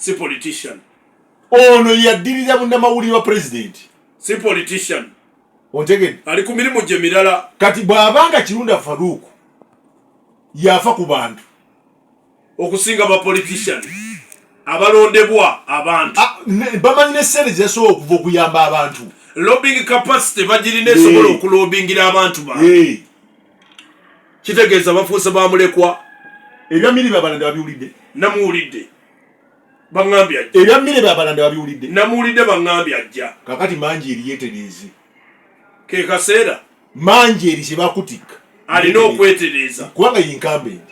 Si politician. Ono yaddirira munnamawulire wa pulezidenti. Si politician. Ontegedde? Ali ku mirimu gye mirala. Kati bw'abanga Kirunda Faruku yafa ku bantu okusinga ba politician abalondebwa abantu. Ah, bamanyi ne sente zesobola okuva okuyamba abantu. Lobbying capacity bagirina esobola okulobingira abantu ba kitegeeza bafuuse bamulekwa. Ebya Milly Babalanda babiwulidde? Namuwulidde, baŋŋambye ajja. Ebya Milly Babalanda babiwulidde? Namuwulidde, baŋŋambye ajja. Kakati Manjeeri yetereeze. Ke kaseera. Manjeeri kyebakutikka. Alina okwetereeza. Kubanga ye incumbent.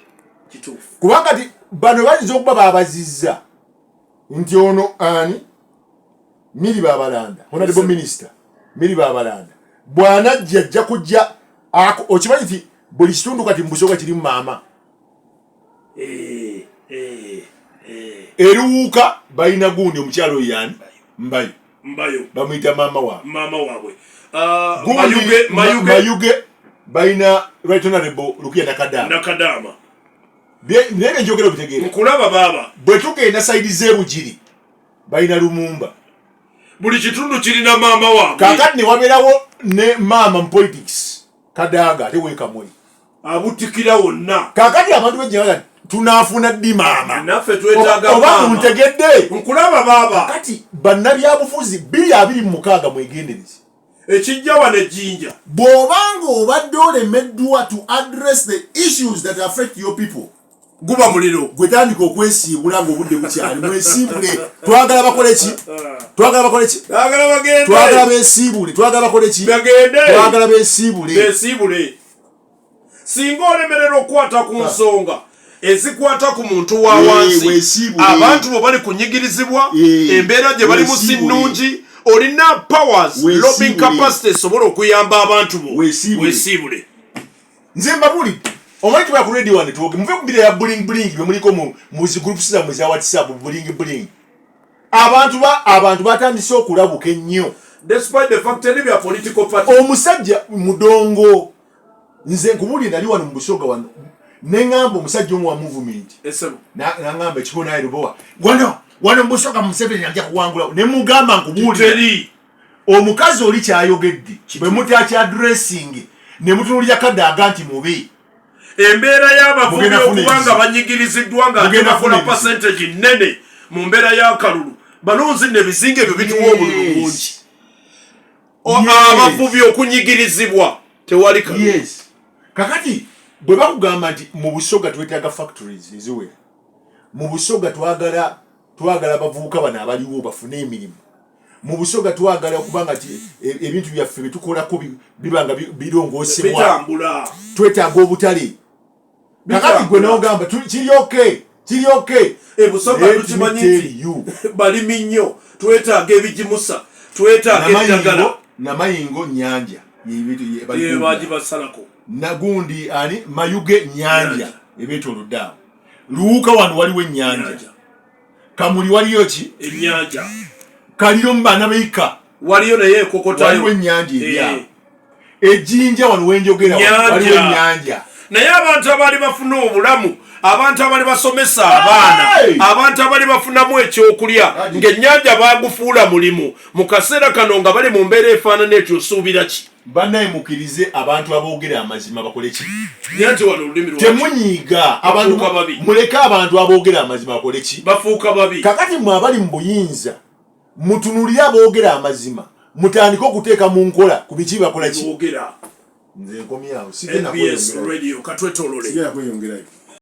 Kituufu. Kubanga ti bano bayinza okuba babazizza nti ono ani Milly Babalanda, honorable minister Milly Babalanda bw'anajja ajja kujja. Okimanyi nti buli kitundu kati mu Busoga kirimu maama. Eruwuuka balina gundi omukyalo oyo yani Mbayo. Mbayo. Bamuyita maama waabwe. Maama waabwe. Gundi, Mayuge, Mayuge. Mayuge balina Right Honorable Lukiya Nakadaama. Nakadaama. Naye byenjogera obitegeera? Nkulaba baaba. Bwe tugenda side z'ebugiri balina Lumumba. Buli kitundu kirina maama waabwe. Kakati ne wabeerawo ne maama mu politics Kadaga ate wekamuli. Abutikira wonna. Kakati abantu bejjaga tunaafuna ddi maama? Naffe twetaaga oba maama. Muntegedde? Nkulaba baaba. Kakati bannabyabufuzi 2026 mwegendereze. Ekijja wano ejjinja. Bw'obanga obadde olemeddwa to address the issues that affect your people, guba muliro. Gwe tandika okwesiibula ng'obudde bukyali. Mwesiibule. Twagala bakole ki? Twagala bakole ki? Twagala bagende. Twagala beesiibule. Twagala bakole ki? Bagende. Twagala beesiibule. Beesiibule. Singa olemerera okukwata ku nsonga ezikwata ku muntu wa wansi, weesiibule. Abantu bo bali kunyigirizibwa, embeera gye balimu si weesiibule. nnungi, olina powers, Weesiibule. lobbying capacity esobola okuyamba abantu bo, Weesiibule. weesiibule. Nze mbabuulidde, omanyi tuba ku radio wano twoge muve ku bira ya bling bling bye muliko mu zi groups zammwe eza WhatsApp, bling bling. Abantu batandise okulabuka ennyo. Despite the fact eri bya political party. Omusajja mudongo, nze nkubuulire, nali wano mu Busoga wano ne ŋŋamba omusajja omu wa movement. Esebo. Naŋŋamba ekiko naye Lubowa wano wano mu Busoga Museveni ajja kuwangula, ne mugamba nkubuulire, Teri. Omukazi oli kyayogedde bwe mutakyaddressinga ne mutunulira Kadaaga nti mubi. Embeera y'abavubi Mugenda kufuna okuba nga ebizibu. banyigiriziddwa nga ate Mugenda bakola kufuna ebizibu. percentage nnene mu mbeera y'akalulu, balonzi nno ebizinga ebyo bituwa obululu bungi. Abavubi okunyigirizibwa tewali kalulu. Yes, kakati bwe bakugamba nti mu Busoga twetaaga factories eziwera, mu Busoga twagala abavubuka bano abaliwo bafune emirimu, mu Busoga twagala okuba nga ebintu byaffe byetukolako biba nga birongoosebwa, bitambula, twetaaga obutale, kakati gwe n'ogamba kiri okay, kiri okay. Ebusoga Let me tukimanyi tell nti you. balimi nnyo, twetaaga ebigimusa, twetaaga eddagala. Namayingo nyanja. Bali kumpi. Bagibasalako. Nagundi ani Mayuge nyanja. Nyanja. Ebeetolodde awo. Luwuka wano waliwo ennyanja. Nyanja. Kamuli waliyo ki? Ennyanja. Kaliro mu baana beika. Waliyo naye ekokotayo. Waliwo ennyanja eri awo. Ejjinja wano wenjogera wano, Nyanja. waliwo ennyanja. Naye abantu abaali bafuna obulamu, abantu abali basomesa abaana, Hey! abantu abali bafunamu ekyokulya ng'ennyanja bagufuula mulimu, mu kaseera kano nga bali mu mbeera efaanana etyo, osuubira ki? Bannaye, mukkirize abantu aboogera amazima bakole ki? Naye nti wano olulimi lwaki? Temunyiiga abantu. Bafuuka babi. Muleke abantu aboogera amazima bakole ki? Bafuuka babi. Kakati mwe abali mu buyinza mutunulire aboogera amazima, mutandike okuteeka mu nkola ku biki bakola ki. Boogera. Nze nkomyawo, sigenda NBS kweyongerayo. Radio, katwetolole. Sigenda kweyongerayo.